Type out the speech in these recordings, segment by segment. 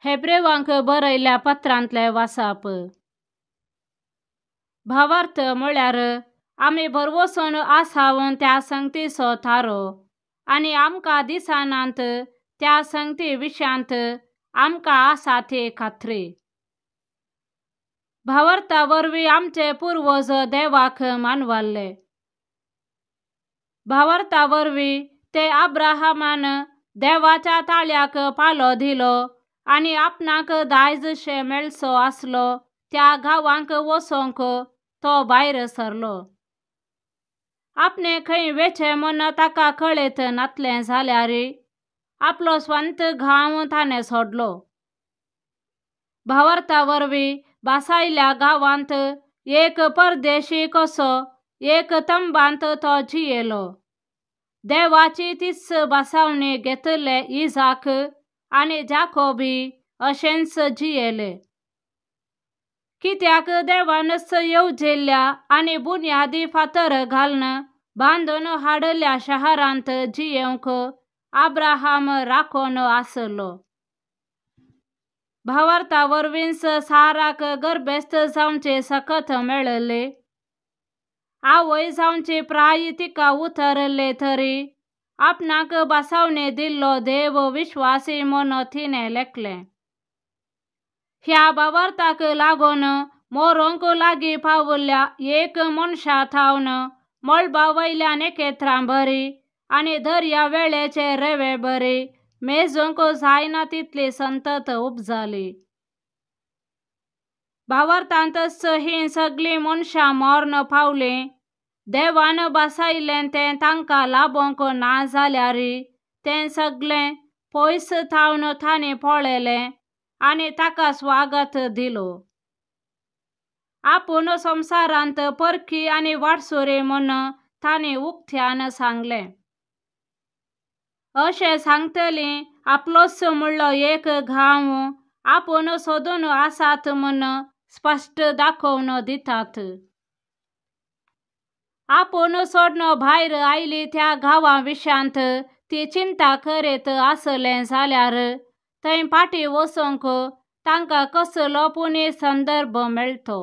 हेब्रेवांक बरयल्ल्या पत्रांतले वासाप. भावार्थ म्हळ्यार आमी भरवसून आसावन त्या संगतीचो थारो आनी आमकां दिसनात त्या संगती विशयांत आमकां आसा ती खात्री. भावार्था वरवीं आमचे पुर्वज देवाक मानवल्ले. भावार्था वरवीं ते अब्राहमान देवाच्या ताळ्याक पालो दिलो आनी आपणाक दायजशें मेळचो आसलो त्या गांवांक वचोंक तो भायर सरलो. आपणे खंय वेचें म्हूण ताका कळयत नातलें जाल्यार आपलो स्वांत गांव ताणें सोडलो. भावार्था वरवीं बासायल्या गांवांत एक परदेशी कसो एक तंबांत तो जियेलो. देवाची तीच बासावणी घेतले इजाक आनी जाकोबी अशेंच जियेले. कित्याक देवानच येवजिल्ल्या आनी बुन्यादी फातर घालून बांदून हाडल्या शहरांत जियेवंक अब्राहम राखून आसलो. भावार्था वरवींच साराक गर्भेस्त जावची सकत मेळ्ळी. आवय जावची प्राय तिका उतरले तरी आपणाक बासावणी दिल्लो देव विश्वासी म्हूण तिणें लेखलें. ह्या भावार्थाक लागून मोरोंक लागीं पाविल्ल्या एक मनशा थावन मळबा वयल्या नखेत्रां बरी आनी दर्या वेळेचे रेंवे बरी मेजूंक जायना तितली संतत उपजाली. भावार्थांतच हीं सगळीं मनशां मर्ण पावलीं. देवान बसायलें तें तांकां लाबोवंक ना जाल्यार तें सगळें पयस थावन तांणी पळयलें आनी ताका स्वागत दिलो. आपूण संवसारांत परकी आनी वाटसुरी म्हूण तांणी उक्त्यान सांगलें. अशें सांगतली आपलोच म्हणलो एक गांव आपूण सोदून आसात म्हूण स्पश्ट दाखोवन दितात. आपूण सोडून भायर आयली त्या गांवा विशयांत ती चिंता करीत आसलें जाल्यार थंय फाटीं वचूंक तांकां कसलो पुणी संदर्भ मेळटो.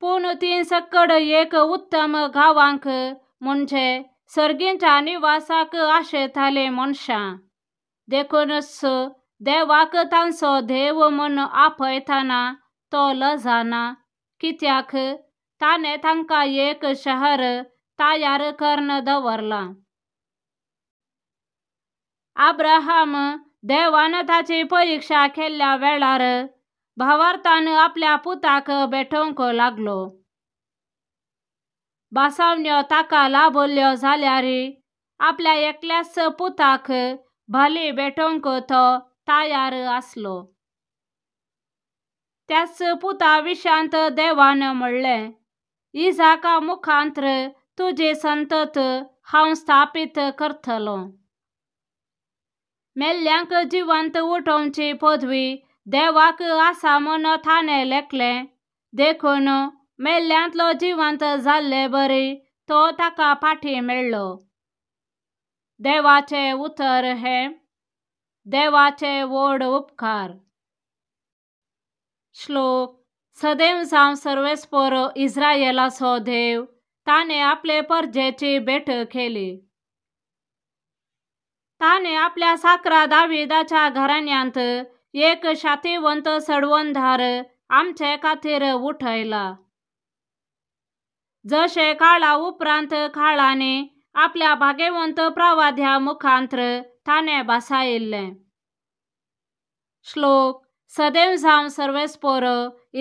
पूण ती सकड एक उत्तम गांवांक म्हणजे सर्गीच्या निवासाक आशेताली मनशां. देखूनच देवाक तांचो देव म्हूण आपयतना तो लजना, कित्याक ताणें तांकां एक शहर तयार करून दवरलां. अब्राहम देवान ताची परिक्षा केल्ल्या वेळार भावार्थान आपल्या पुताक भेटोवंक लागलो. बासावण्यो ताका लाभल्ल्यो जाल्यार आपल्या एकल्याच पुताक बली भेटोवंक तो तयार आसलो. त्याच पुता विशयांत देवान म्हणलें, इजाका मुखांत्र तुजी संतत हांव स्थापीत करतलो. मेल्ल्यांक जिवंत उठोवची पदवी देवाक आसा म्हूण ताणें लेखलें. देखून मेल्ल्यांतलो जिवंत जाल्ले बरी तो ताका फाटीं मेळ्ळो. देवाचें उतर हें देवाचे व्हड उपकार. श्लोक. सदैव जावं सर्वेस्पर इस्रायलाचो देव ताणें आपले परजेची भेट केली. ताणें आपल्या साकरा दाविदाच्या घराण्यांत एक शातिवंत सडवणदार आमचे खातीर उठयला. जशें काळा उपरांत काळांनी आपल्या भाग्यवंत प्रवाद्या मुखांत्र ताणें भासायिल्लें. श्लोक. सदैव जावं सर्वेस्पर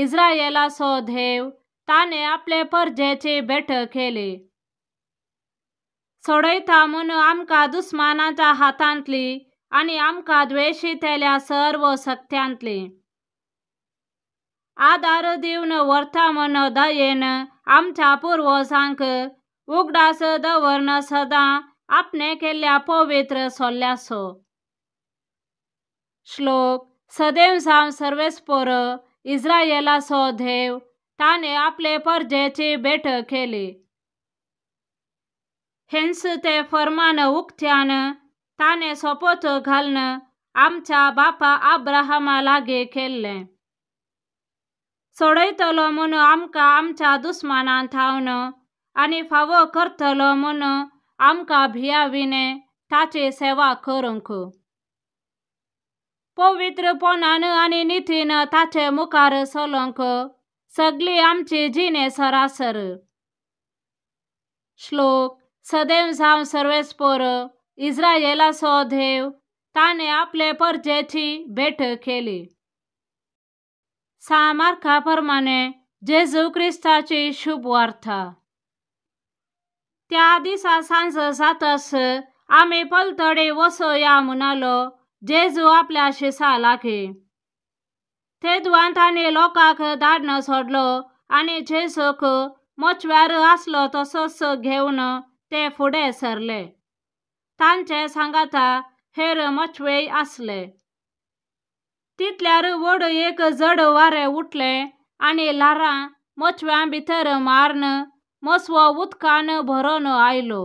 इस्रायलाचो देव ताणें आपले परजेची भेट केली. सोडयता म्हूण आमकां दुस्मानाच्या हातांतली आनी आमकां द्वेशितल्या सर्व सक्त्यांतली. आदार दिवन व्हरता म्हूण दयेन आमच्या पुर्वजांक उगडास दवरन सदां आपणे केल्ल्या पवित्र सोल्ल्याचो. श्लोक. सदैव जावं सर्वेस्पर इस्रायलाचो देव ताणें आपले परजेची भेट केली. हेंच ते फर्मान उक्त्यान ताणें सोपोत घालून आमच्या बापा अब्राहमा लागीं केल्लें. सोडयतलो म्हूण आमकां आमच्या दुस्मानान थावन आनी फावो करतलो म्हूण आमकां भियाविणें ताची सेवा करूंक. पवित्रपणान आनी नितीन ताचे मुखार चलोवंक सगळी आमची जिणे सरासर. श्लोक सदैव जावं सर्वेस्पोर इस्रायलाचो देव ताणें आपले परजेची भेट केली. सा मार्का प्रमाणे जेजू क्रिस्ताची शुभ वार्ता. त्या दिसा सांज जातस आमी पलतडी वसोया म्हणालो जेजू आपल्या शिसा लागीं. तेदवान तांणी लोकांक धाडन सोडलो आनी जेजूक मोचव्यार आसलो तसोच घेवन ते फुडें सरले. तांचे सांगाता हेर मोचवेय आसले. तितल्यार व्हड एक जड वारें उठलें आनी ल्हारां मोचव्यां भितर मारून मसवो उदकान भरून आयलो.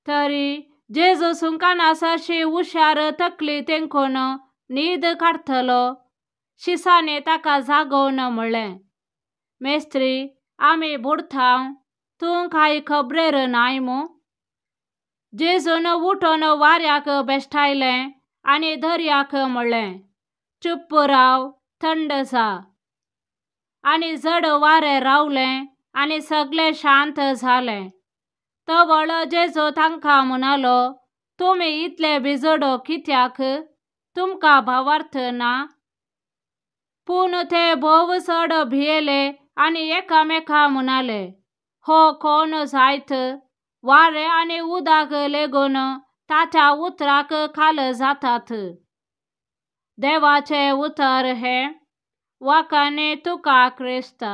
तरी जेजू सुंकाना सरशी हुशार तकली तेंकून न्हीद काडटलो शिसांनी ताका जागोवन म्हणलें, मेस्त्री आमी बुडटाव, तूं कांय खबरेर नाय मू? जेजून उठून वाऱ्याक बेश्टायलें आनी दर्याक म्हणलें, चुप्प राव, थंड जा. आनी जड वारें रावलें आनी सगळें शांत जालें. तवळ जेजू तांकां म्हणालो, तुमी इतले भिजडो कित्याक? तुमकां भावार्थ ना? पूण ते भोव चड भियेले आनी एकामेका म्हणाले, हो कोण जायत? वारें आनी उदक लेगून ताच्या उतराक खाल जातात. देवाचें उतर हें. वाखाणे तुका क्रिस्ता.